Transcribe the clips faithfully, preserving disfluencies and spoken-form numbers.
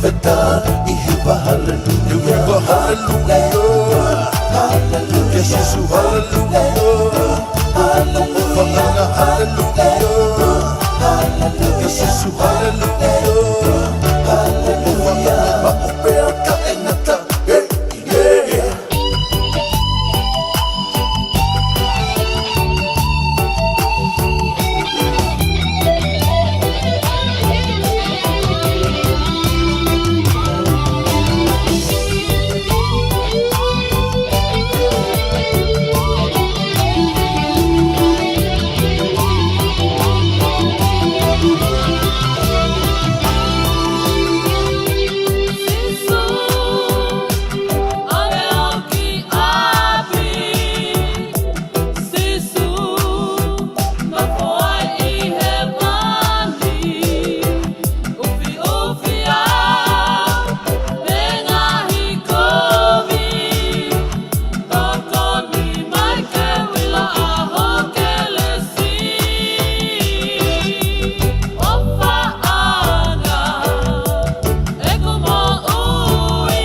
Fakafetaʻi, hiva haleluia. Hiva haleluia. Haleluia. Kia Sīsū haleluia. Haleluia. Fakafetaʻi, haleluia. Haleluia. Kia Sīsū haleluia. Haleluia. Fakafetaʻi, maʻu pē ʻo taʻengata. Hey, yeah. Sīsū, nofo ai ʻi hēvani, ʻufiʻufi ʻa e ngaahi kovi, tokoni mai ke u ʻilo ʻa ho kelesi. ʻOfaʻanga ʻeku moʻui,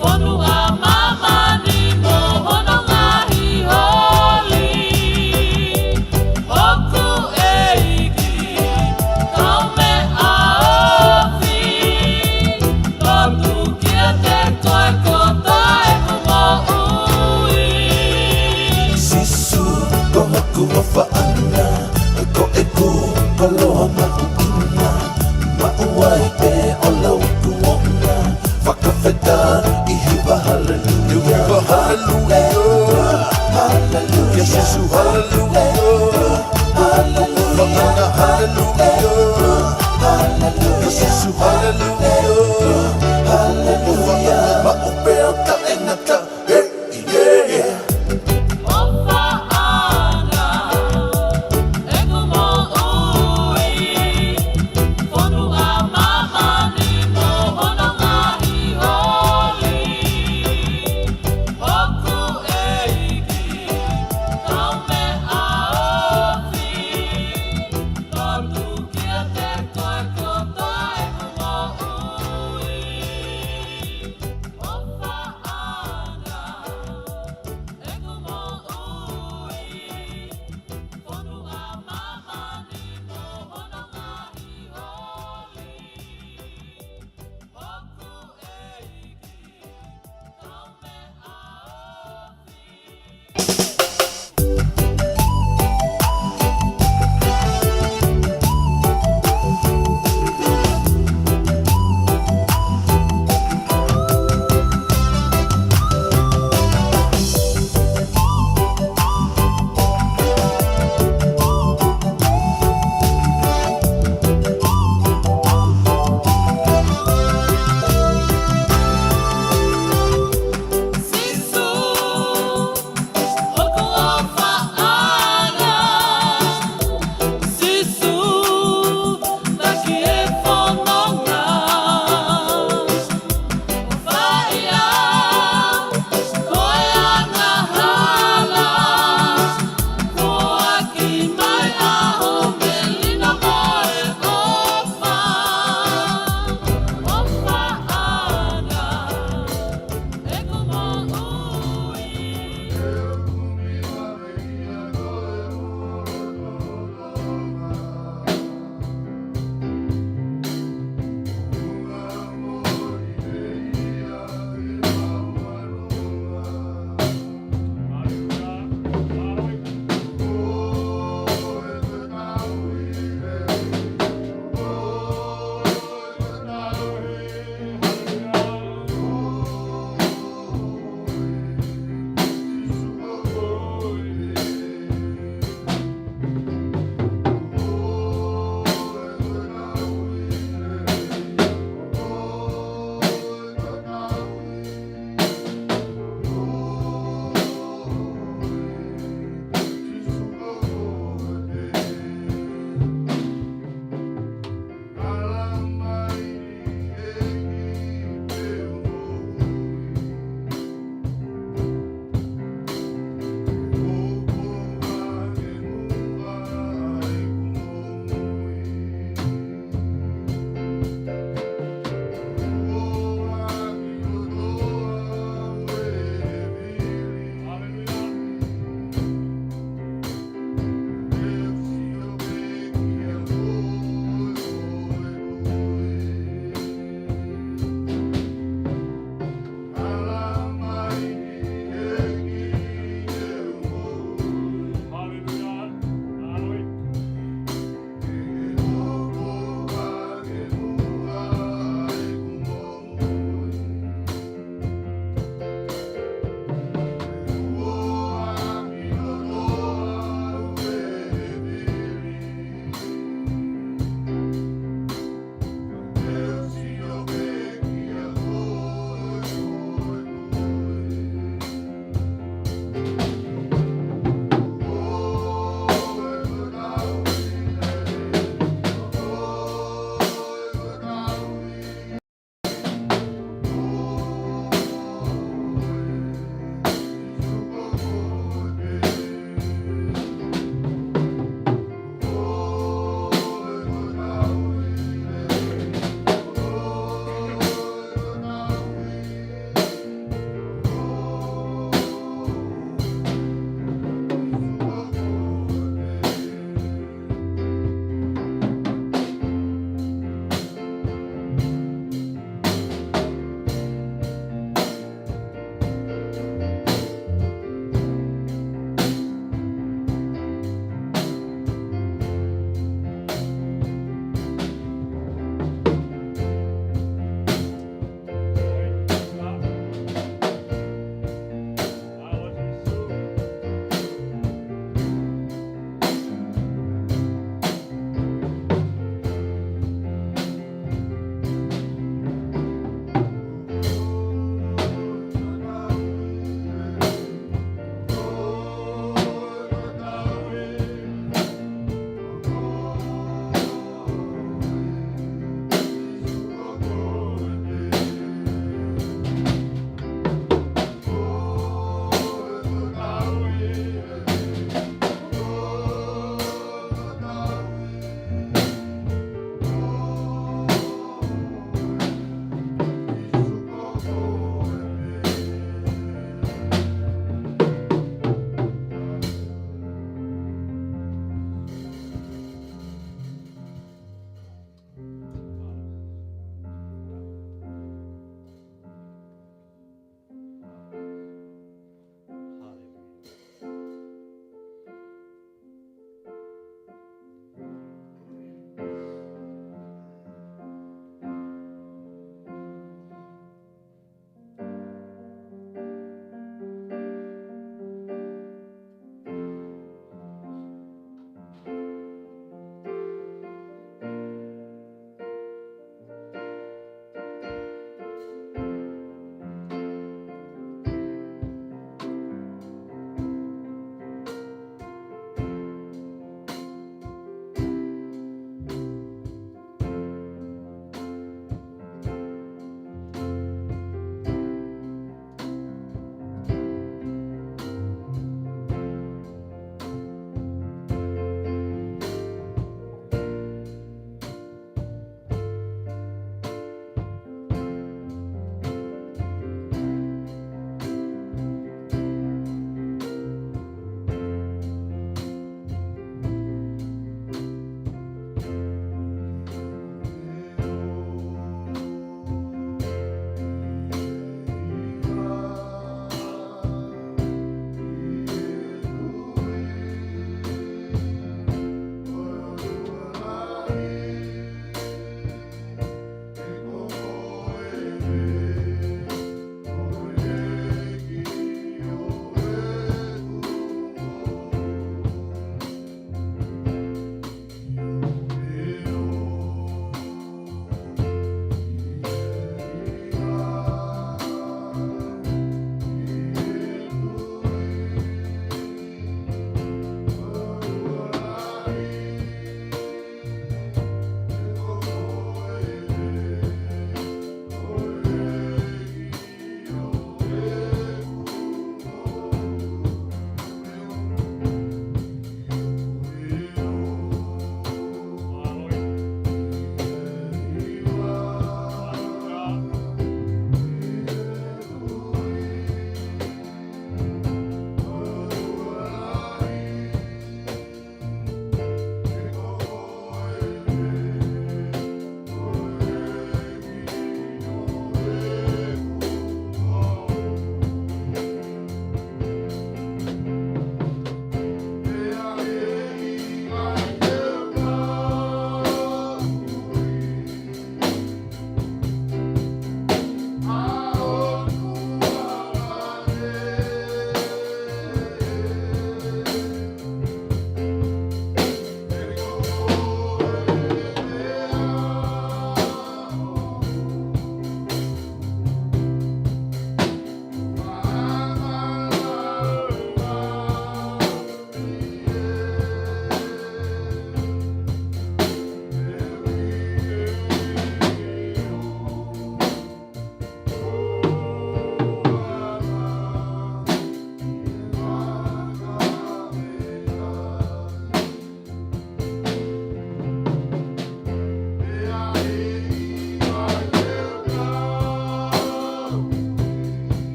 fonu ʻa māmani mo hono ngaahi holi. Hoku ʻEiki, kaumeʻaofi, lotu kiate koe kotoa ʻeku moʻui. Sīsū, ko hoku ʻofaʻanga, ko ʻeku koloa mahuʻinga, maʻu ai pē ʻo lauikuonga. Fakafetaʻi, hiva haleluia. Hiva haleluia. Haleluia. Kia Sīsū haleluia. Haleluia. Fakafetaʻi, haleluia. Haleluia. Kia Sīsū haleluia. Haleluia. Fakafetaʻi, maʻu pē ʻo taʻengata. Hey, yeah, yeah. ʻOfaʻanga ʻeku moʻui, fonu ʻa māmani mo hono ngaahi holi. Hoku ʻEiki, kaumeʻaofi, lotu kiate koe kotoa ʻeku moʻui.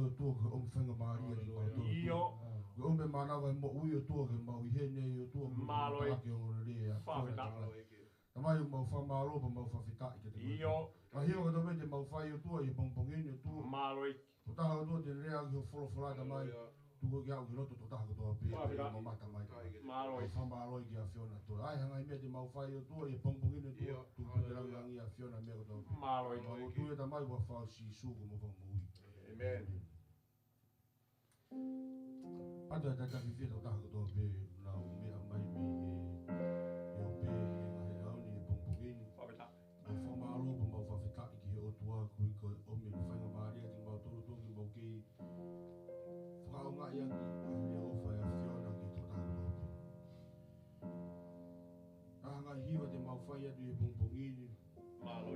ʻOtua, ko e ʻomi faingamālie kiate kimautolu. ʻIo. Ko e ʻomi e mānava e moʻui, ʻOtua, ke mau ʻi heni, ʻOtua, ko e Mālō. Ke ongoongolelei ʻa e Fakafetaʻi. Tamai, ʻoku mau fakamālō pea mau fakafetaʻi kiate koe. ʻIo. Ka hiva kotoa pē te mau fai, ʻOtua, ʻi he pongipongi ni, ʻOtua. Mālō. Tokotaha kotoa te ne lea ki hoʻo folofola, Tamai. Haleluia. Tuku ke aʻu ki loto tokotaha kotoa pē, Fakafetaʻi. Mau mamata mai. Mālō. Mau fakamālō ki he ʻAfiona, ʻOtua. ʻA e ngaahi meʻa te mau fai, ʻOtua, ʻi he pongipongi ni, ʻOtua. ʻIo. Tuku ke Haleluia. Langilangiʻia ʻAfiona meʻa kotoa pē. Mālō. Mau tuku e Tamai, ʻoku mau fai ʻi Sīsū ko homau Fakamoʻui. ʻĒmeni. ʻĒmeni. Pea ʻoku tataki fiefia tokotaha kotoa pē, naʻa nau meʻa mai mei he, he ope, he ngaahi ʻaho ni, he pongipongi ni. Fakafetaʻi. Mau fakamālō pea mau fakafetaʻi ki he ʻOtua koeʻuhi ko e ʻomi e faingamālie kiate kimautolu, ʻOtua, ke mau kei fakaʻaongaʻi ʻaki ʻa e ʻofa ʻa e ʻAfiona ki he tokotaha kotoa pē. Ka ʻi he ngaahi hiva te mau fai atu ʻi he pongipongi ni. Mālō.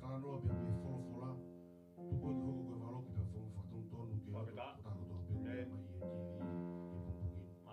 Talanoa pē mei he folofola. Tuku ke hoko ko e valoki pea fakatonutonu ki he Fakafetaʻi. Tokotaha kotoa pē ʻoku meʻa mai he T V ʻi he pongipongi ni.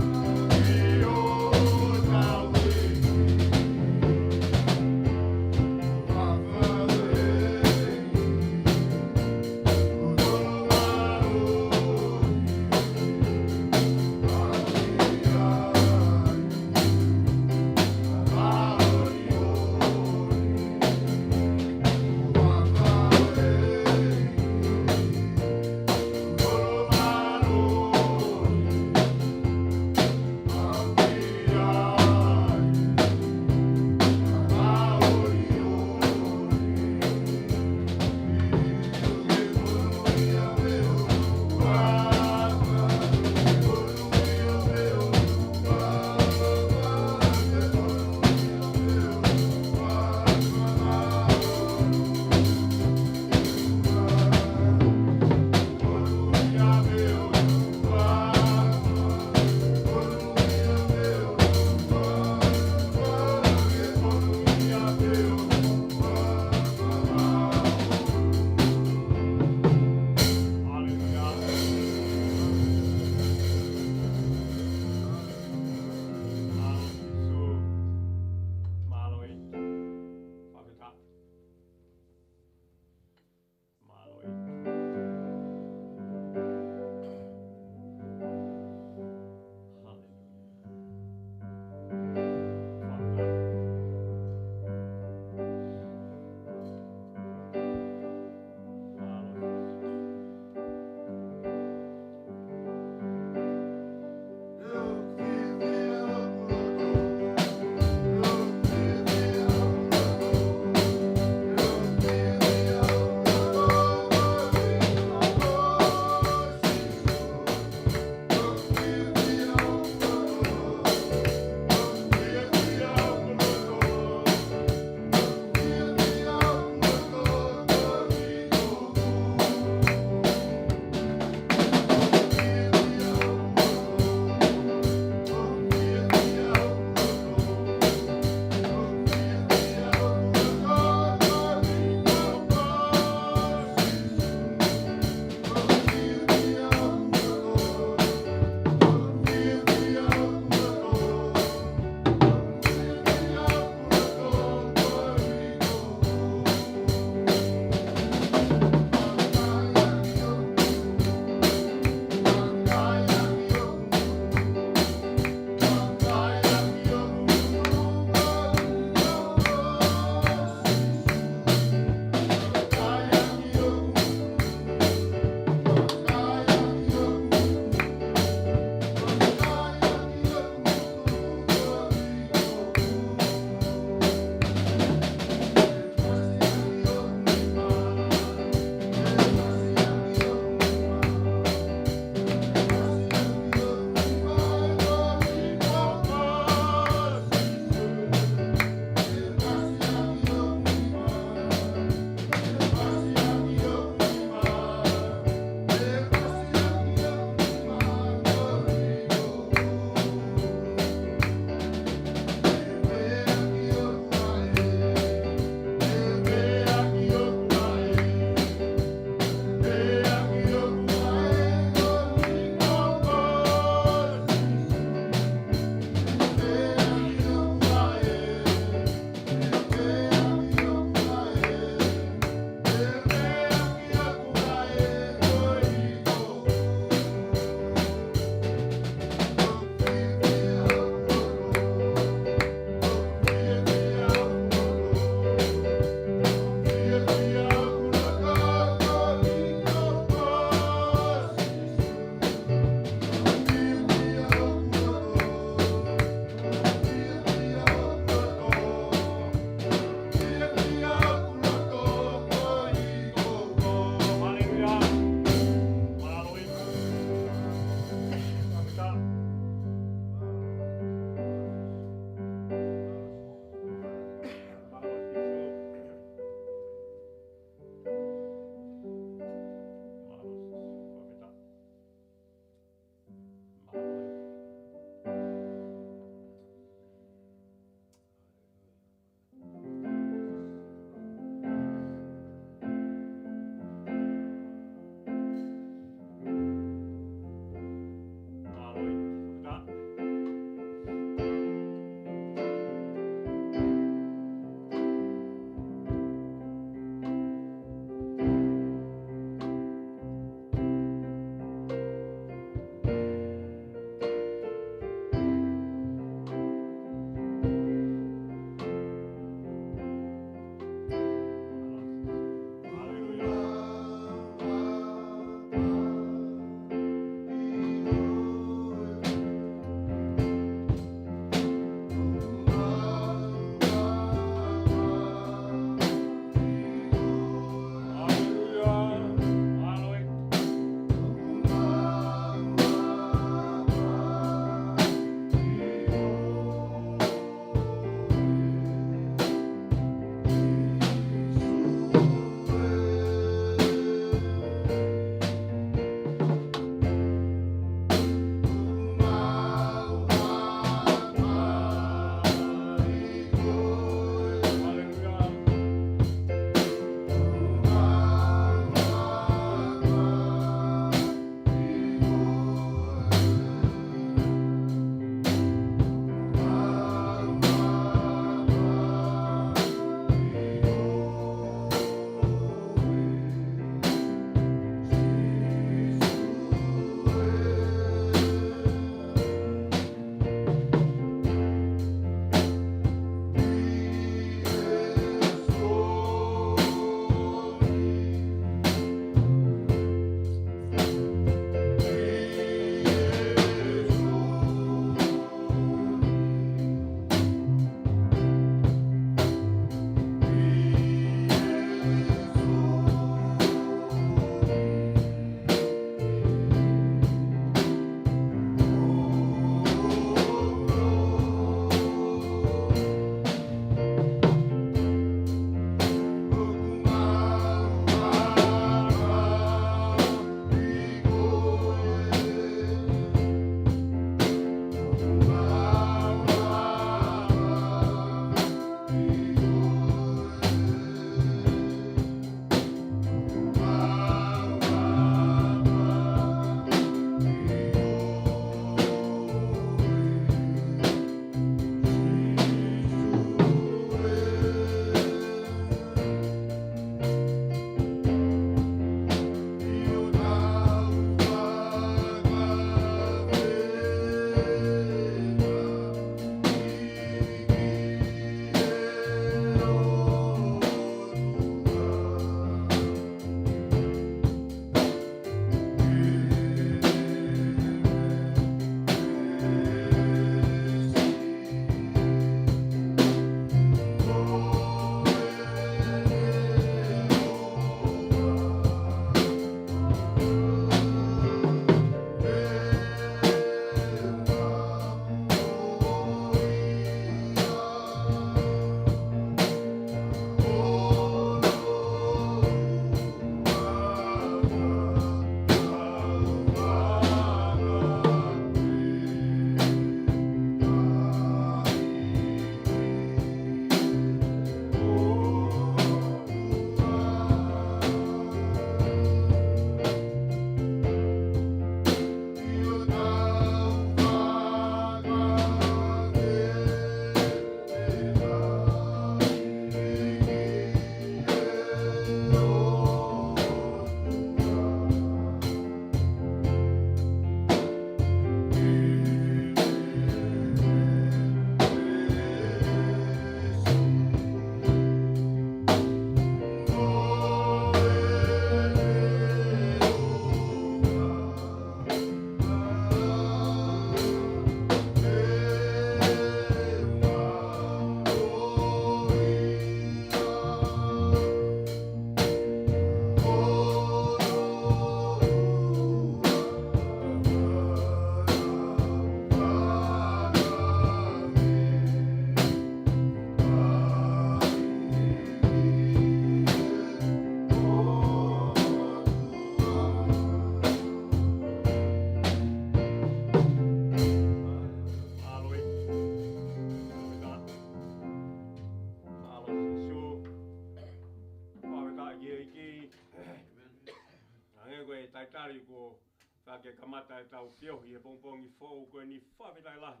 Tali ko ka ke kamata ʻetau feohi he pongipongi foʻou ko eni, fakafetaʻi lahi.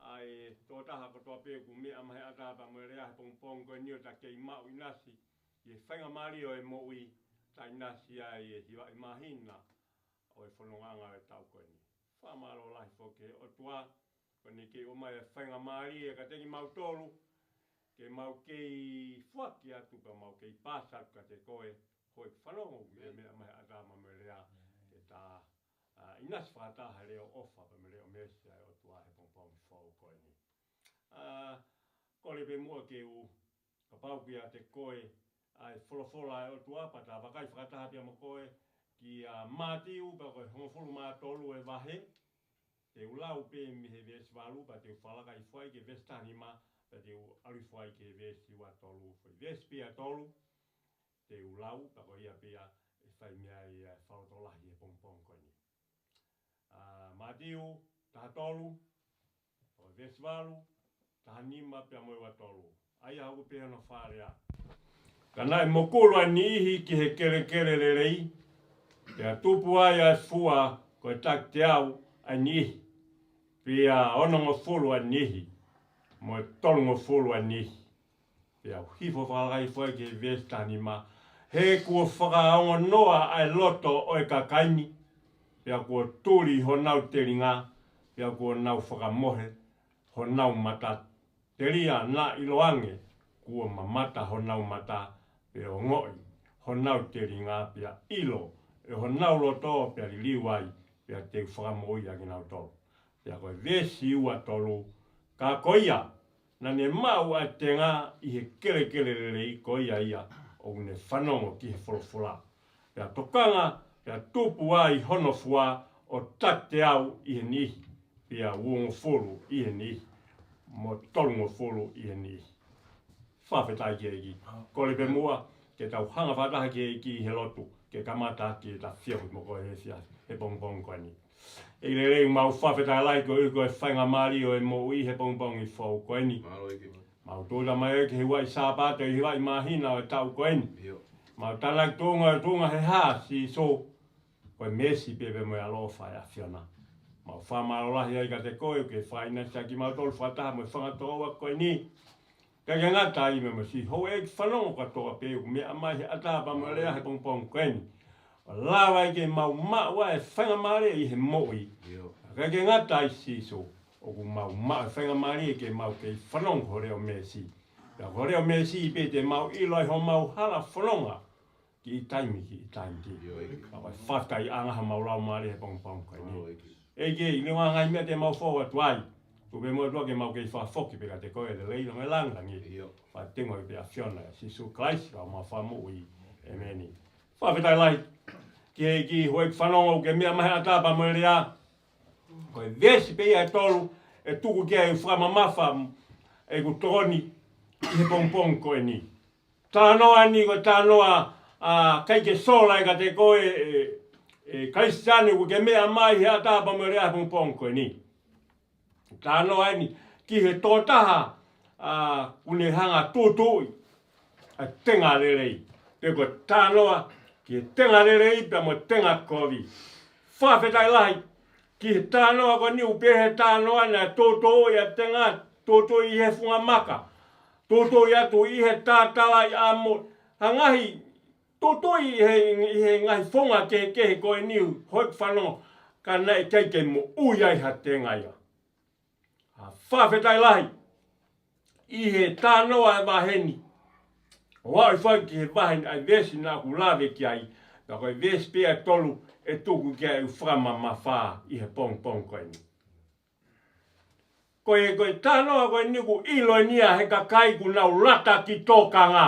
ʻA e tokotaha kotoa pē ʻoku meʻa mai he ʻatā pea mo e lea he pongipongi ko eni ʻo ta kei maʻu ʻinasi ʻi he faingamālie ʻo e moʻui, ta ʻinasi ai e hiva ʻi māhina ʻo e fonongaʻanga ʻo e taʻu ko eni. Fakamālō lahi foki ki he ʻOtua, ko eni kei ʻomai e faingamālie kiate kimautolu, ke mau kei foaki atu pea mau kei pasa atu kiate koe, houʻeiki fanongo, ʻoku ke meʻa mai he ʻatā pea mo e lea, ke ta, ʻa, ʻinasi fakataha he leʻo ʻofa pea mo e leʻo meesi ʻa e ʻOtua he pongipongi foʻou ko eni. ʻA, kole pē muʻa ke u kapau kiate koe ʻa e folofola ʻa e ʻOtua, pea ta vakai fakataha pea mo koe kia Mātiu, pea ko e hongofulu mā tolu e vahe, te u lau pē mei he veesi valu, pea te u fakalaka hifo ai ki he veesi taha nima, pea te u ʻalu hifo ai ki he veesi ua tolu, foʻi veesi pē ʻe tolu, te u lau, pea ko ia pē ʻe fai mei ai ʻa e fakalotolahi he pongipongi ko eni. ʻA, Mātiu, taha tolu, ʻo veesi valu, taha nima pea mo e ua tolu. ʻA ia ʻoku pehē hono fakalea. Ka naʻe mokulu ʻa e niʻihi ki he kelekele lelei, pea tupu ai ʻa e fua ko e taki teau ʻa e niʻihi, pea onongofulu ʻa e niʻihi, mo e tolungofulu ʻa e niʻihi. Pea u hifo fakalaka hifo ai ki he veesi taha nima. He kuo fakaongonoa ʻa e loto ʻo e kakai ni, pea kuo tuli honau telinga, pea kuo nau fakamohe honau mata. Telia naʻa ʻiloange kuo mamata honau mata, pea ongoʻi honau telinga, pea ʻilo ʻe honau loto, pea liliu ai, pea te u fakamoʻui ʻa kinautolu. Pea ko e veesi ua tolu, ka ko ia naʻa ne maʻu ʻa e tenga ʻi he kelekele lelei, ko ia ia ʻoku ne fanongo ki he folofola, pea tokanga, pea tupu ai hono fua ʻo taki teau ʻi he niʻihi, pea uongofulu ʻi he niʻihi, mo tolungofulu ʻi he niʻihi. Fakafetaʻi ki he ʻEiki. Kole pē muʻa ke tau hanga fakataha ki he ʻEiki he lotu, ke kamata ke ta feohi mo koe he efiafi, he pongipongi ko eni. ʻEiki lelei, mau fakafetaʻi lahi koeʻuhi ko e faingamālie ʻo e moʻui he pongipongi foʻou ko eni. Mālō ʻEiki. Mau tūʻuta mai ʻEiki he ua ʻi Sāpate ʻi he ua ʻi māhina ʻo e taʻu ko eni. ʻIo. Mau tānaki tuʻunga ʻo tuʻunga he hā, Sīsū, ko e meesi pē pea mo e ʻaloʻofa ʻa e ʻAfiona. Mau fakamālō lahi ai kiate koe ʻoku ke fakaʻinasi ʻaki kimautolu fakataha mo e fanga tokoua ko eni. Kae ʻikai ke ngata ai, meʻa mai siʻi houʻeiki fanongo kotoa pē ʻoku meʻa mai he ʻatā pea mo e lea he pongipongi ko eni, ʻo lava ai ke mau maʻu ʻa e faingamālie ʻi he moʻui. ʻIo. Kae ʻikai ke ngata ai, Sīsū, ʻoku mau maʻu e faingamālie ke mau kei fanongo ho leʻo meesi. Pea ko ho leʻo meesi pē te mau ʻilo ai homau hala fononga kiʻi taimi kiʻi taimi. ʻIo, ʻEiki. Pea ko e fakafetaʻi ʻanga homau laumālie he pongipongi ko eni. ʻIo, ʻEiki. ʻEiki, ʻi he ngaahi meʻa te mau fou atu ai, tuku pē muʻa ʻOtua ke mau kei fakafoki pē kiate koe e lelei mo e lāngilangi. ʻIo. Fakatenga pē ʻAfiona, Sīsū Kalaisi, ko homau Fakamoʻui. ʻĒmeni. Fakafetaʻi lahi ki he ʻEiki, houʻeiki fanongo, ʻoku ke meʻa mai he ʻatā pea mo e lea. Ko e veesi pē ia ʻe tolu ʻe tuku ki ai e fakamamafa ʻeku tokoni ʻi he pongipongi ko eni. Talanoa ni ko e talanoa, ʻa, ʻikai ke sola ia kiate koe, ʻe, ʻe Kalisitiane ʻoku ke meʻa mai he ʻatā pea mo e lea he pongipongi ko eni. Talanoa ni ki he tokotaha, ʻa, ʻoku ne hanga tūtuuʻi ʻa e tenga lelei. Pe ko e talanoa ki he tenga lelei pea mo e tenga kovi. Fakafetaʻi lahi ki he talanoa ko eni, ʻoku pehē he talanoa naʻe tūtuuʻi ʻa e tenga, tūtuuʻi ʻi he funga maka, tūtuuʻi atu ʻi he tātalaʻiʻamo, ha ngaahi tūtuuʻi ʻi he, ʻi he ngaahi founga kehekehe ko eni, houʻeiki fanongo, ka naʻe ʻikai ke moʻui ai ha tenga ia. ʻA, fakafetaʻi lahi ʻi he talanoa ʻa e vahe ni, ʻo aʻu hifo ai ki he vahe ni, ʻa e veesi naʻa ku lave ki ai, pea ko e veesi pē ia ʻe tolu ʻe tuku ki ai ʻeku fakamamafa ʻi he pongipongi ko eni. Ko e, ko e talanoa ko eni ʻoku ʻilo eni ia he kakai ʻoku nau lata ki tōkanga.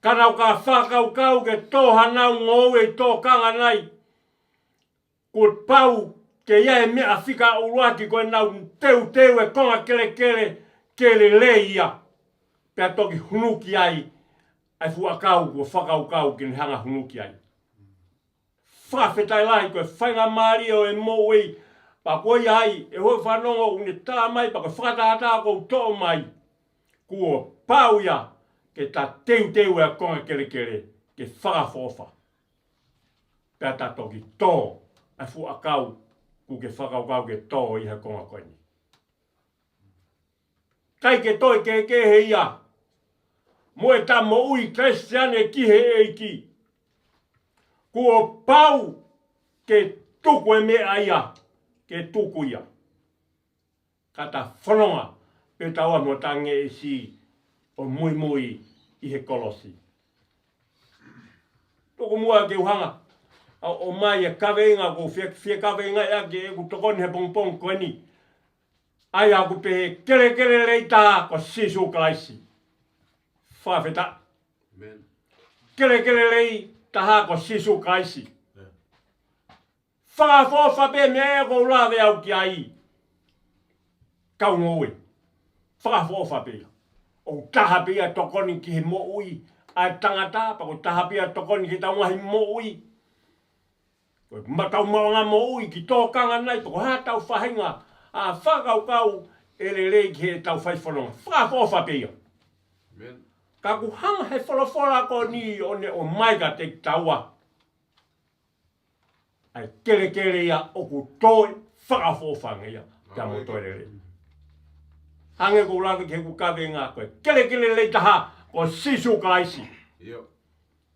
Ka nau ka fakakaukau ke tō hanau ngoue ʻi tōkanga nai, kuo pau ke ʻi ai e meʻa fika ʻuluaki, ko ʻenau teuteu e konga kelekele ke lelei ia, pea toki hunuki ai ʻa e fuʻu ʻakau kuo fakakaukau ke ne hanga hunuki ai. Fakafetaʻi lahi ko e faingamālie ʻo e moʻui. Pea ko ia ai, ʻe houʻeiki fanongo, ʻoku ne tā mai, pea ko e fakatātā ʻoku ou toʻo mai, kuo pau ia ke ta teuteu e konga kelekele ke fakaʻofoʻofa. pea ta toki tō ʻa e fuʻu ʻakau kuo ke fakakaukau ke tō ʻi he konga ko eni. ʻIkai ke toe kehekehe ia mo ʻeta moʻui Kalisitiane ki he ʻEiki. Kuo pau ke tuku e meʻa ia, ke tuku ia. Ka ta fononga pē taua mo hota ngeʻesi ʻo muimui ʻi he kolosi. Tuku muʻa ke u hanga ʻo ʻomai e kaveinga ʻoku ou fie, fie kaveingaʻi ʻaki ʻeku tokoni he pongipongi ko eni. ʻA ia ʻoku pehē: kelekele lelei taha ko Sīsū Kalaisi. Fakafetaʻi. Amen. Kelekele lelei taha ko Sīsū Kalaisi. Amen. Fakaʻofoʻofa pē meʻa ʻoku ou lave au ki ai, kau ngoue. Fakaʻofoʻofa pē ia. ʻOku taha pē ia tokoni ki he moʻui ʻa e tangata, pea ʻoku taha pē ia tokoni ki heʻetau ngaahi moʻui. Ko ʻetau maʻuʻanga moʻui ki tōkanga nai, pe ko e hā ʻetau faʻahinga ʻa e fakakaukau, ʻe lelei ki heʻetau fai fononga. Fakaʻofoʻofa pē ia. Amen. Ka ʻoku hanga he folofola ko eni ʻo ne ʻomai kiate kitaua ʻa e kelekele ia ʻoku toe fakaʻofoʻofa ange ia pea mo toe lelei. Hangē ko ʻeku lave ki heʻeku kaveinga, ko e kelekele lelei taha ko Sīsū Kalaisi. ʻIo.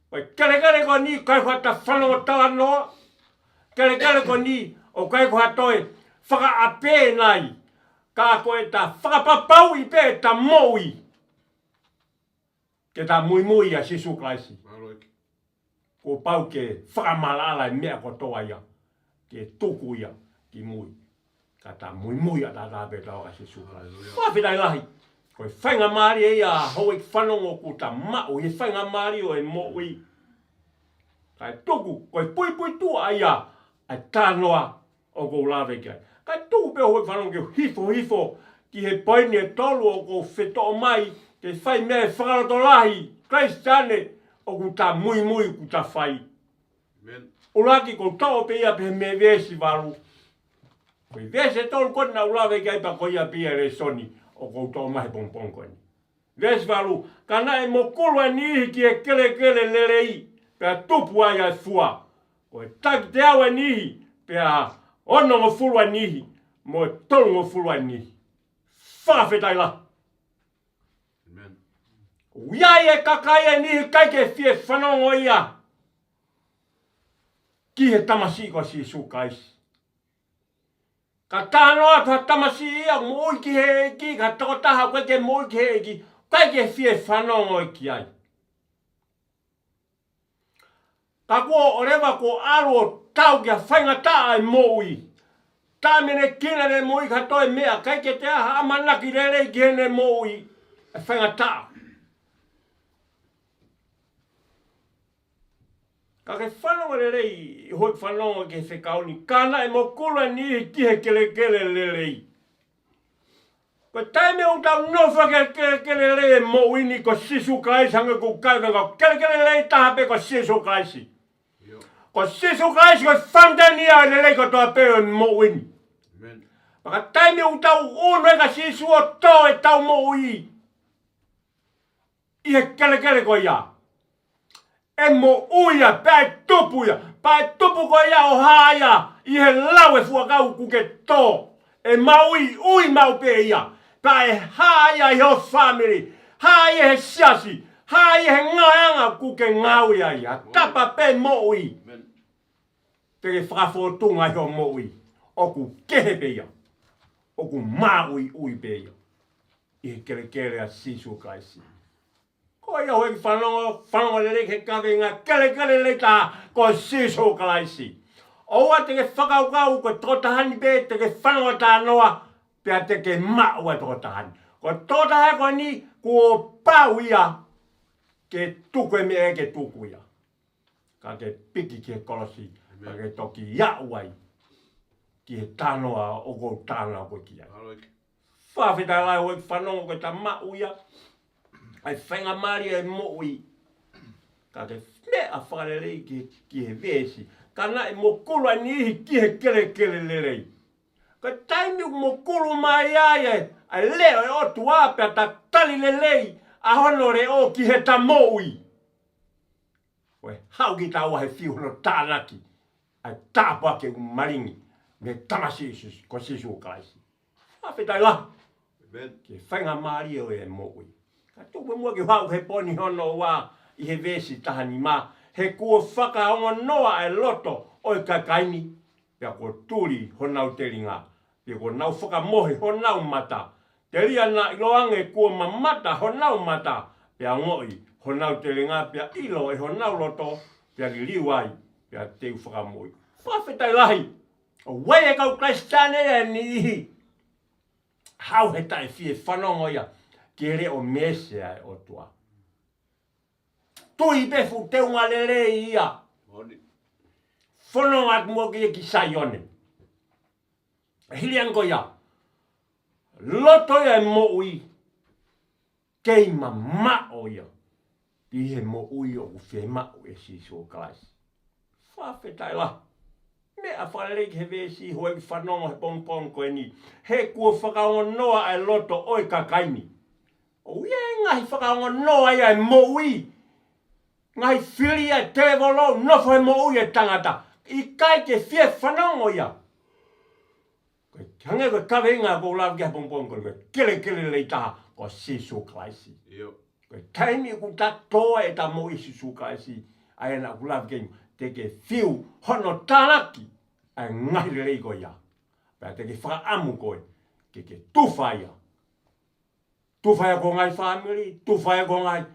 Ko e kelekele ko eni ʻoku ʻikai ko haʻata fanongo talanoa. Kelekele ko eni ʻoku ʻikai ko ha toe fakaʻapē nai. Ka ko ʻeta fakapapauʻi pē ʻeta moʻui ke ta muimui ʻia Sīsū Kalaisi. Mālō ʻEiki. Kuo pau ke fakamaʻalaʻala e meʻa kotoa ia, ke tuku ia ki mui, ka ta muimui ʻataʻatā pē taua kia Sīsū Kalaisi. Haleluia. Fakafetaʻi lahi. Ko e faingamālie ia, houʻeiki fanongo, ʻoku ta maʻu he faingamālie ʻo e moʻui. Kae tuku, ko e puipuituʻa ia ʻa e talanoa ʻoku ou lave ki ai. Kae tuku pē houʻeiki fanongo ke u hifo hifo ki he poini ʻe tolu ʻoku ou fetoʻo mai, ke fai mei he fakalotolahi Kalisitiane ʻoku ta muimui ʻoku ta fai. Amen. ʻUluaki, ʻoku ou toʻo pē ia pē mei he veesi valu. Ko e veesi ʻe tolu ko ē naʻa ku lave ki ai pea ko ia pē ia e lēsoni ʻoku ou toʻo mai he pongipongi ko eni. Veesi valu: Ka naʻe mokulu ʻa e niʻihi ki he kelekele lelei, pea tupu ai ʻa e fua. Ko e taki teau ʻa e niʻihi, pea onongofulu ʻa e niʻihi, mo e tolungofulu ʻa e niʻihi. Fakafetaʻi lahi. Amen. ʻOku ʻi ai e kakai ʻe niʻihi ʻikai ke fie fanongo ia ki he tamasiʻi ko Sīsū Kalaisi. Ka talanoa atu ha tamasiʻi ia ʻoku moʻui ki he ʻEiki, ka tokotaha ʻoku ʻikai ke moʻui ki he ʻEiki, ʻikai ke fie fanongo ia ki ai. Ka kuo ʻoleva kuo ʻalu ʻo tau ki ha faingataʻa e moʻui. Taʻeʻamanekina ʻene moʻui ki ha toe meʻa, ʻikai ke toe ʻi ai ha ʻamanaki lelei ki heʻene moʻui, e faingataʻa. Ka ke fanongo lelei, houʻeiki fanongo, ki he fekau ni: Ka naʻe mokulu ʻa e niʻihi ki he kelekele lelei. Ko e taimi ʻoku tau nofo ai ki he kelekele lelei e moʻui ni, ko Sīsū Kalaisi, hangē ko ʻeku kaveinga, ko e kelekele lelei taha pē ko Sīsū Kalaisi. ʻIo. Ko Sīsū Kalaisi ko e fountain ia ʻo e lelei kotoa pē ʻo e moʻui ni. Amen. Pea ko e taimi ʻoku tau ʻunu ai kia Sīsū ʻo tō ʻetau moʻui ʻi he kelekele ko ia, ʻe moʻui ia, pea ʻe tupu ia, pea ʻe tupu ko ia ʻo hā ia ʻi he lau e fuʻu ʻakau kuo ke tō, ʻe maʻuiʻui maʻu pē ia, pea ʻe hā ia ʻi ho fāmili, hā ia he siasi, hā ia he ngāue ʻanga kuo ke ngāue ai, ʻa e tapa pē moʻui. Amen. Te ke fakafōtunga ʻi hoʻo moʻui, ʻoku kehe pē ia, ʻoku maʻuiʻui pē ia ʻi he kelekele ʻa Sīsū Kalaisi. Ko ia, houʻeiki fanongo, fanongo lelei ki he kaveinga: kelekele lelei taha ko Sīsū Kalaisi. ʻOua te ke fakakaukau ko e tokotaha ni pē te ke fanongo talanoa pea te ke maʻu ʻa e tokotaha ni. Ko e tokotaha ko eni kuo pau ia ke tuku e meʻa ke tuku ia, ka ke piki ki he kolosi, ka ke toki aʻu ai ki he talanoa ʻoku ou talanoa ko ē ki ai. Fakafetaʻi lahi, houʻeiki fanongo, ko ʻeta maʻu ia ʻa e faingamālie e moʻui. Ka ke meʻa fakalelei ki, ki he veesi: Ka naʻe mokulu ʻa e niʻihi ki he kelekele lelei. Ko e taimi ʻoku mokulu mai ai ʻa e, ʻa e leʻo e ʻOtua, pea ta tali lelei ʻa hono leʻo ki heʻeta moʻui, ko e haʻu kitaua he fiu hono tānaki ʻa e tāpuaki ʻoku malingi mei he Tamasiʻi Sīsū, ko Sīsū Kalaisi. Fakafetaʻi lahi. ʻĒmeni. Ki he faingamālie ʻo e moʻui. Ka tuku muʻa ke u haʻu he pō ni hono ua ʻi he veesi taha nima. He kuo fakaongonoa ʻa e loto ʻo e kakai ni, pea kuo tuli honau telinga, pea kuo nau fakamohe honau mata. Telia naʻa ʻiloange kuo mamata honau mata, pea ongoʻi honau telinga, pea ʻilo ʻe honau loto, pea liliu ai, pea te u fakamoʻui. Fakafetaʻi lahi. ʻOku ʻi ai e kau Kalisitiane ʻe niʻihi, haʻu he taʻe fie fanongo ia ki he leʻo meesi ʻa e ʻOtua. Tui pē fuʻu teunga lelei ia. Moʻoni. Fanongo atu muʻa ki he ki Saione. Hili ange ko ia, loto ia e moʻui, kei mamaʻo ia ʻi he moʻui ʻoku fiemaʻu ʻe Sīsū Kalaisi. Fakafetaʻi lahi. Meʻa fakalelei ki he veesi, houʻeiki fanongo he pongipongi ko eni. He kuo fakaongonoa ʻa e loto ʻo e kakai ni. ʻOku ʻi ai e ngaahi fakaongonoa ia e moʻui. Ngaahi fili ʻa e tēvolo ʻoku nofo he moʻui e tangata. ʻIkai ke fie fanongo ia. Ko e hangē ko e kaveinga ʻoku lave ki ai he pongipongi ko eni, ko e kelekele lelei taha ko Sīsū Kalaisi. ʻIo. Ko e taimi ʻoku ta tō ai ʻeta moʻui Sīsū Kalaisi, ʻa ia naʻa ku lave ki ai, te ke fiu hono tānaki ʻa e ngaahi lelei ko ia. Pea te ke fakaʻamu koe ke ke tufa ia. Tufa ia ki ho ngaahi fāmili, tufa ia ki ho ngaahi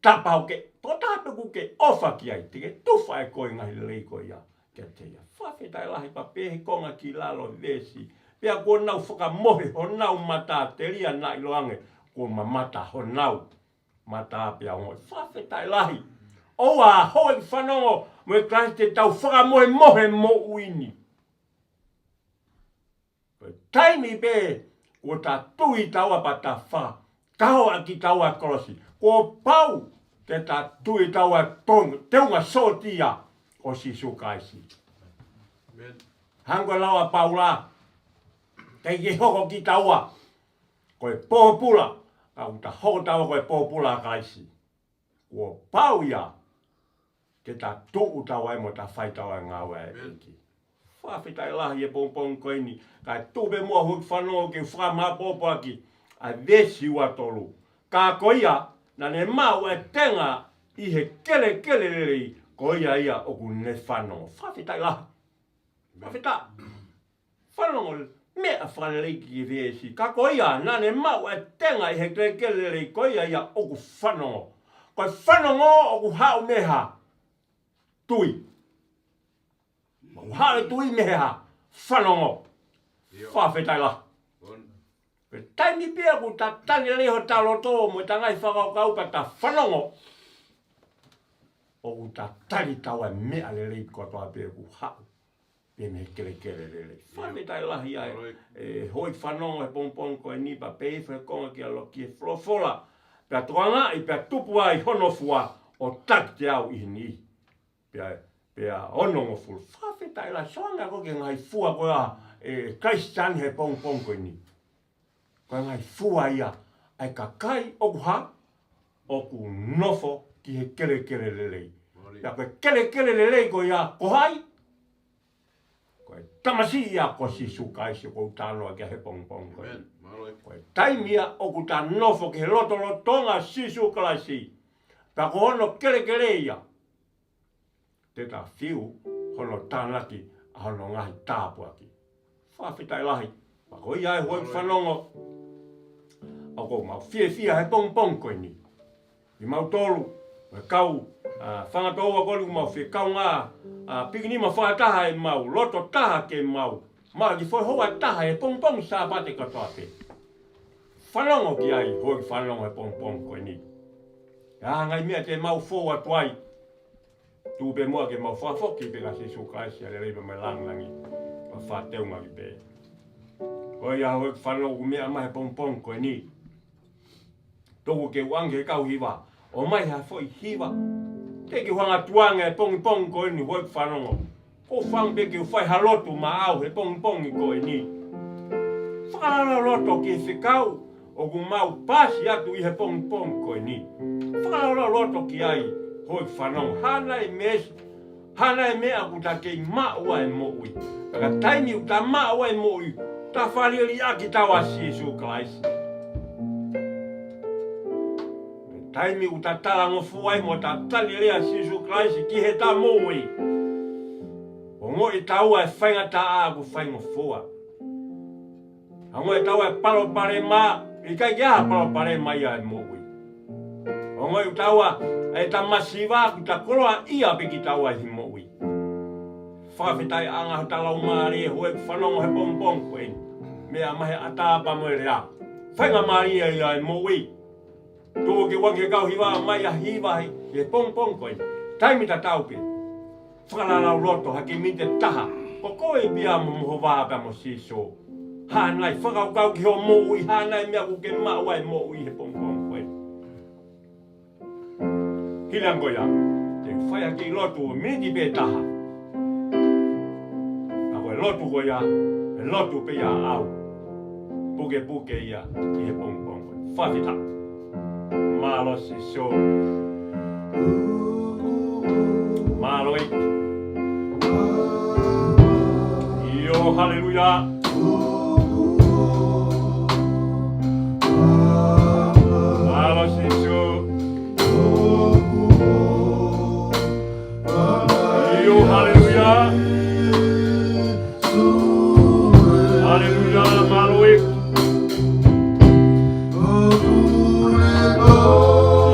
tapa ʻoku ke, tokotaha pē ʻoku ke ʻofa ki ai, te ke tufa ʻe koe e ngaahi lelei ko ia kiate ia. Fakafetaʻi lahi. Pea pehē he konga ki lalo veesi, pea kuo nau fakamohe honau mata, telia naʻa ʻiloange kuo mamata honau mata pea ongoʻi. Fakafetaʻi lahi. ʻOua, houʻeiki fanongo mo e Kalaisi, te tau fakamohemohe moʻui ni. Ko e taimi pē kuo ta tui taua pea ta fakakaho ʻaki taua e kolosi, kuo pau ke ta tui taua e tong-, teunga sōtia ʻo Sīsū Kalaisi. ʻĒmeni. Hangē ko e lau ʻa Paula, ʻikai ke hoko kitaua ko e pōpula, ka ʻoku ta hoko taua ko e pōpula ʻa Kalaisi. Kuo pau ia ke ta tuʻu taua ai mo ta fai taua e ngāue ʻa e ʻEiki. Fakafetaʻi lahi he pongipongi ko eni, kae tuku pē muʻa houʻeiki fanongo ke u fakamāopoopo ʻaki ʻa e veesi ua tolu. Ka ko ia naʻa ne maʻu ʻa e tenga ʻi he kelekele lelei, ko ia ia ʻoku ne fanongo. Fakafetaʻi lahi. Fakafetaʻi. Fanongo, meʻa fakalelei ki he veesi. Ka ko ia naʻa ne maʻu ʻa e tenga ʻi he kelekele lelei, ko ia ia ʻoku fanongo. Ko e fanongo ʻoku haʻu mei he hā? Tui. ʻOku haʻu e tui mei he hā? Fanongo. ʻIo. Fakafetaʻi lahi. Ko e taimi pē ʻoku ta tali lelei hota loto mo ʻeta ngaahi fakakaukau pea ta fanongo, ʻoku ta tali taua e meʻa lelei kotoa pē ʻoku haʻu pē mei he kelekele lelei. Fakafetaʻi lahi ai. ʻE houʻeiki fanongo he pongipongi ko eni, pea pehē he konga ki lalo ki he folofola, pea tokangaʻi, pea tupu ai hono fua ʻo taki te au ʻi he niʻihi. Pea, pea onongofulu. Fakafetaʻi lahi. Sio ange ko e ngaahi fua ko ia ʻa e Kalisitiane he pongipongi ko eni. Ko e ngaahi fua ia ʻa e kakai ʻoku hā? ʻOku nofo ki he kelekele lelei. Pea ko e kelekele lelei ko ia ko hai? Ko e tamasiʻi ia ko Sīsū Kalaisi ʻoku ou talanoa ki ai he pongipongi ko eni. Ko e taimi ia ʻoku ta nofo ki he lotolotonga ʻo Sīsū Kalaisi, pea ko hono kelekele ia, te ta fiu hono tānaki ʻa hono ngaahi tāpuaki. Fakafetaʻi lahi. Pea ko ia ai houʻeiki fanongo, ʻoku mau fiefia he pongipongi ko eni. ʻImau tolu, mo e kau, ʻa, fanga toʻa ko eni ʻoku mau fie kaungā, ʻa, pikinima fakataha ʻemau loto taha ke mau maʻu e kiʻi foʻi houa ʻe taha he pongipongi Sāpate kātoa pē. Fanongo ki ai houʻeiki fanongo he pongipongi ko eni. ʻA e ngaahi meʻa te mau fou atu ai, tuku pē muʻa ke mau fakafoki pē kia Sīsū Kalaisi ʻa e lelei pea mo e lāngilangi, ʻo fakateunga ki pē. Ko ia houʻeiki fanongo ʻoku meʻa mai he pongipongi ko eni, tuku ke u ʻange he kau hiva, ʻomai ha foʻi hiva. Teʻeki ke u hanga ʻo tuʻu ange he pongipongi ko eni houʻeiki fanongo. ʻOku ou fakaʻamu pē ke u fai ha lotu maʻau he pongipongi ko eni. Fakalaulauloto ki he fekau ʻoku mau paasi atu ʻi he pongipongi ko eni. Fakalaulauloto ki ai houʻeiki fanongo. Hā nai e meesi Hā nai e meʻa ʻoku ta kei maʻu ai e moʻui? Ka ko e taimi ʻoku ta maʻu ai e moʻui, ta fālialiʻaki taua ʻa Sīsū Kalaisi. Taimi ʻoku ta talangofua ai mo ta tali lelei ʻa Sīsū Kalaisi ki heʻeta moʻui, ongoʻi taua e faingataʻa ʻoku faingofua. Ongoʻi taua e palopalema, ʻikai ke ʻi ai ha palopalema ia ʻi he moʻui. Ongoʻi taua ʻeta masiva, ʻoku ta koloaʻia pē kitaua ʻi he moʻui. Fakafetaʻi ʻa e anga hota laumālie, houʻeiki, fanongo he pongipongi ko eni. Meʻa mai he ʻatā pea mo e lea. Faingamālie ia ʻi he moʻui. Tuku ke u ʻoange ki he kau hiva mai ʻa e hiva ʻi he pongipongi ko eni. Taimi tatau pē. Fakalaulauloto ha kiʻi miniti ʻe taha. Ko koe pē ia mo, mo ho vā pea mo Sīsū. Hā nai, fakakaukau ki hoʻo moʻui, hā nai e meʻa ʻoku ke maʻu ai e moʻui he pongipongi ko eni. Hili ange ko ia, te u fai ha kiʻi lotu miniti pē ʻe taha. Ka ko e lotu ko ia, ʻe lotu pē ia ʻaʻau. Pukepuke ia ʻi he pongipongi ko eni. Fakafetaʻi. Mālō Sīsū. Mālō ʻEiki. ʻIo, haleluia. Mālō Sīsū. ʻIo, haleluia. Haleluia, mālō ʻEiki.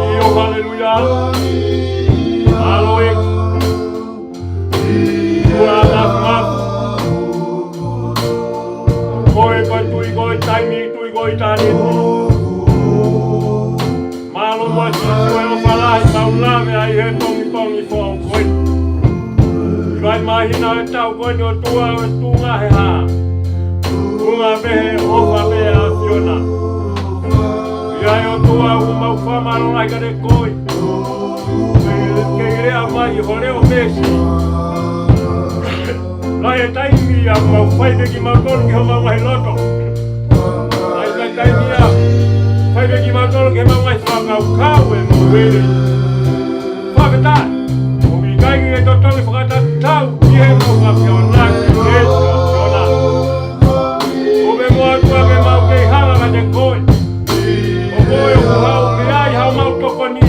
ʻIo, haleluia. Mālō ʻEiki. Kuo mafimafi. Ko e, ko e Tuʻi, ko e taimi, Tuʻi, ko e ʻitāniti. Mālō muʻa Sīsū e ʻofa lahi ʻoku mau lave ai he pongipongi foʻou ko eni. ʻI he māhina ʻo e taʻu ko eni ʻOtua, ʻo e tuʻunga he hā? Tuʻunga pē he ʻofa pē ʻa e ʻAfiona. ʻI ai ʻOtua ʻoku mau fakamālō lahi kiate koe. Kei lea mai ho leʻo meesi. Lahi e taimi ʻoku mau fai pē kimautolu ki homau ngaahi loto. Lahi e taimi ʻoku fai pē kimautolu ki homau ngaahi fakakaukau ʻe mo wele. Fakafetaʻi. ʻOku ʻikai ke totongi fakatatau ki he mau ngaahi feohi ki he ʻAfiona. ʻOku mau ʻOtua ke mau kei hala kiate koe. Ko koe ʻoku haʻu mei ai haʻamau tokoni.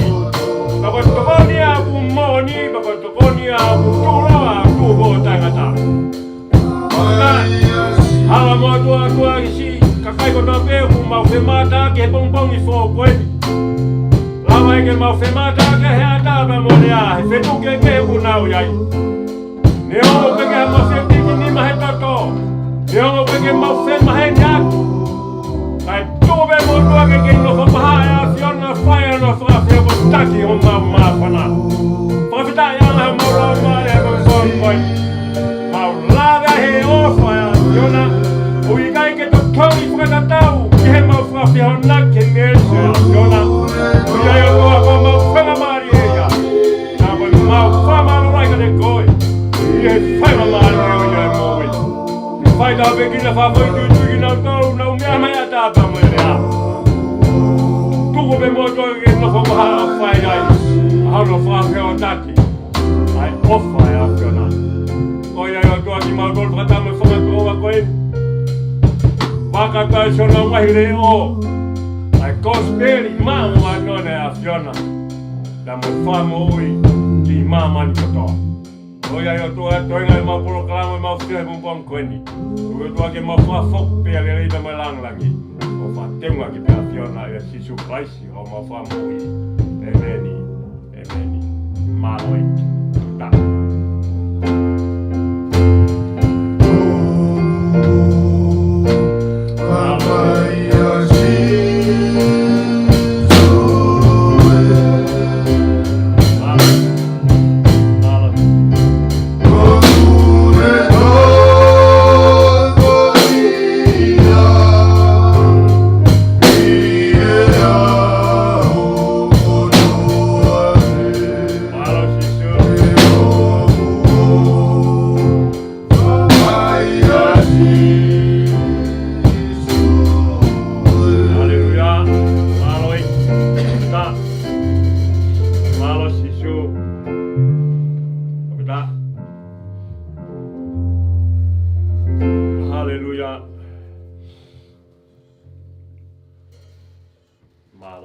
Pea ko e tokoni ʻoku moʻoni, pea ko e tokoni ʻoku tuʻuloa, tuʻu ʻo taʻengata. Fakafetaʻi. Hala muʻa ʻOtua, ʻOtua, ki siʻi kakai kotoa pē ʻoku mau femātaaki he pongipongi foʻou ko eni. Lava ai ke mau femātaaki he ʻatā pea mo e lea, he fetuʻu kehekehe ʻoku nau ʻi ai. Neongo pē ke mau fepiki nima he toto. Neongo pē ke mau femaheni atu. Kae tuku pē mo ʻOtua ke kei nofo paha e ʻAfiona, fai hono fakafehoanaki homau māfana. Fakafetaʻi ʻa e ʻOtua, mau lava e mau soa koe. Mau lave he ʻofa ʻa e ʻAfiona. ʻOku ʻikai ke totongi fakatatau ki he mau fakafehoanaki he meesi ʻa e ʻAfiona. ʻOku ʻi ai ʻOtua ko homau faingamālie ia. Ka ko e mau fakamālō lahi kiate koe. ʻI he faingamālie ʻo e moʻui. Fai tāpuekina, fakafoʻituitui kinautolu ʻoku nau meʻa mai ʻatā pea mo e lea. Tuku pē mo ʻOtua ke nofo paha ʻo fai ai. ʻA hono fakafehoanaki. ʻA e ʻofa ʻa e ʻAfiona. Ko ia ʻOtua kimautolu fakataha mo e fanga tokoua ko eni. Fakataha ʻi hono ngaahi leʻo. ʻA e kosipeli maʻu ʻa e ʻAfiona. Pea mo e fakamoʻui ki māmani kotoa. Ko ia ʻOtua, toenga ʻemau polokalama, ʻemau fie he pongipongi ko eni. Ko ia ʻOtua ke mau fakafoki pea lelei pea mo e lāngilangi. ʻO fakateunga ki he ʻAfiona ʻia Sīsū Kalaisi, ʻo mau fakamoʻui. ʻEmeni. ʻEmeni. Mālō ʻEiki. Tapu. Mālō Sīsū.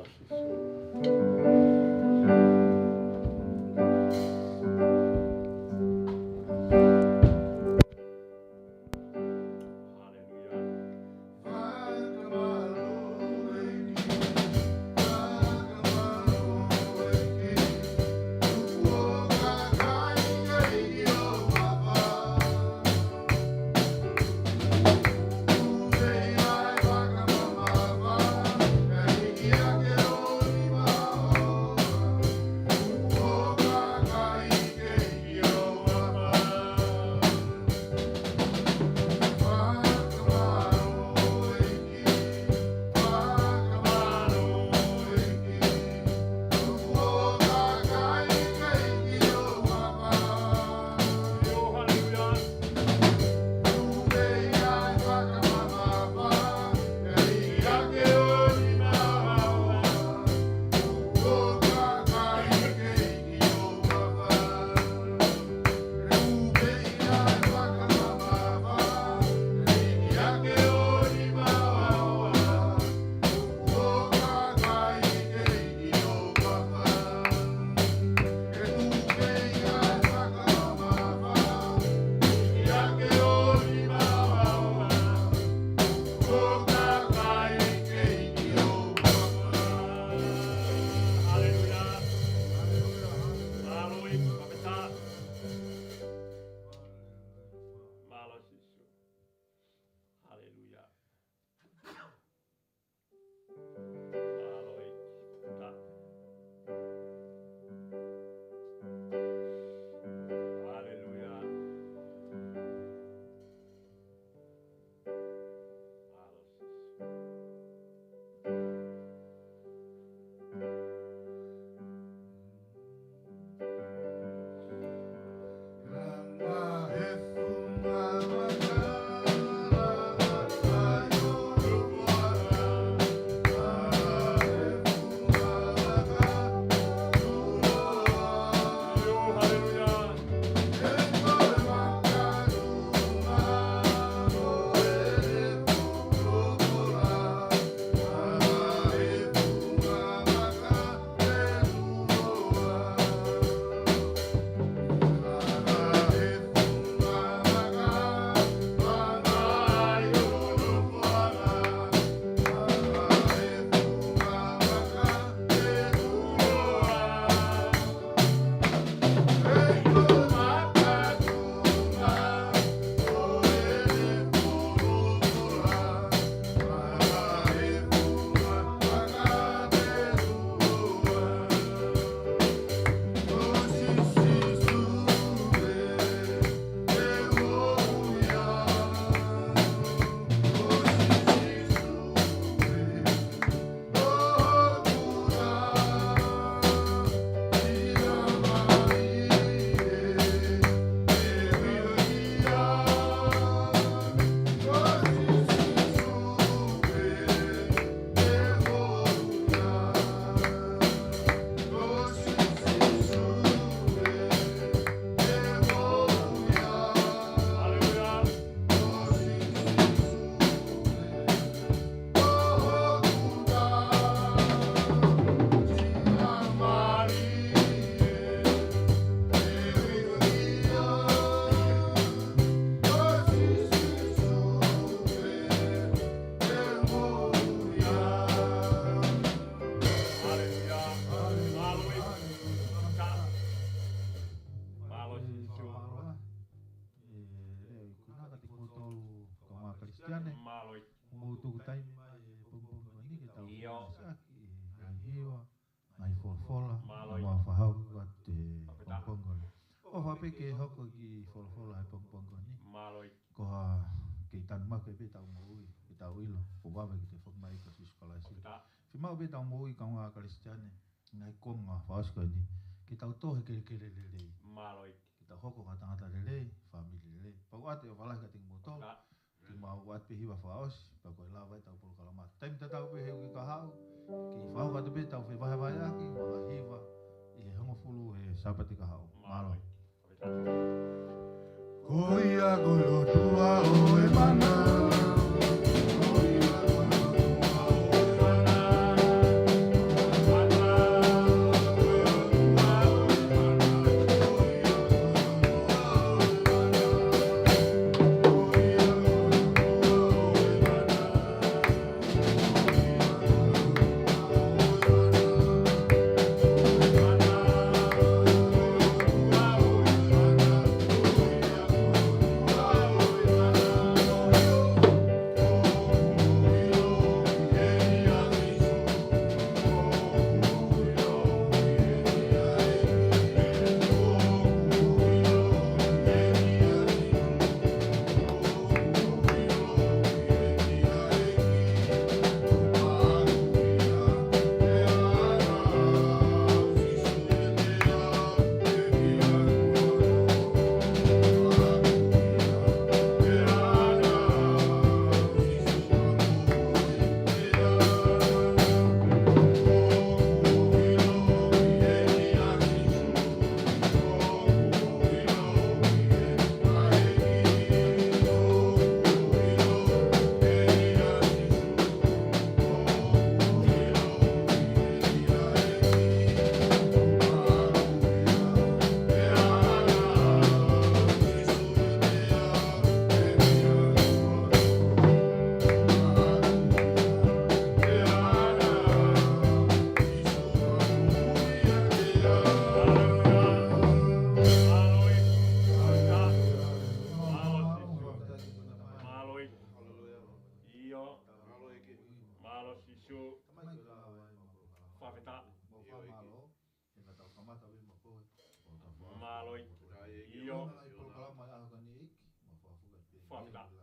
Haleluia. Mālō ʻEiki, fakafetaʻi. Mālō Sīsū. Haleluia. Mālō ʻEiki, fakafetaʻi. Haleluia. Mālō Sīsū. Haleluia. Mālō ʻEiki. Mālō Sīsū. ʻE, ʻe, ʻoku naka te kimoutolu kaungā Kalisitiane. Mālō ʻEiki. Mou tuku taimi mai he pongipongi ko eni ke tau ʻIo. Siʻaki, ʻe, ngaahi hiva, ngaahi folofola, Mālō ʻEiki. Mau fakahoko atu he pongipongi ko eni. ʻOfa pē ke hoko e kiʻi folofola he pongipongi ko eni. Mālō ʻEiki. Ko ha kiʻi tanumaki pē ʻetau moʻui, ke tau ʻilo, kuo vave ke toe foki mai ko Sīsū Kalaisi. Fakafetaʻi. Fiemaʻu pē ʻetau moʻui kaungā Kalisitiane, ngaahi konga fakaʻosi ko eni, ke tau tō he kelekele lelei. Mālō ʻEiki. Ke tau hoko ko ha tangata lelei, fāmili lelei. Pea ʻoatu e ʻofa lahi kiate kimoutolu. Fakafetaʻi. Ke mau ʻoatu pē hiva fakaʻosi, pea ko e lava ʻetau polokalama. Taimi tatau pē he uike kahaʻu, ke fakahoko atu pē ʻetau fevahevaheʻaki, mo e hiva ʻi he hongofulu he Sāpate kahaʻu. Mālō. Mālō. Ko ia ko e ʻOtua ʻo e mana. Ko ia ko e ʻOtua ʻo e mana. Ko Tamai, ko e lava ai ʻemau polokalama. Fakafetaʻi. Mau fakamālō he naʻa tau kamata pē mo koe. Mālō. ʻIo. Ko e polokalama ʻa e ʻaho ni, ʻEiki, mau fakafoki atu pē. Fakafetaʻi.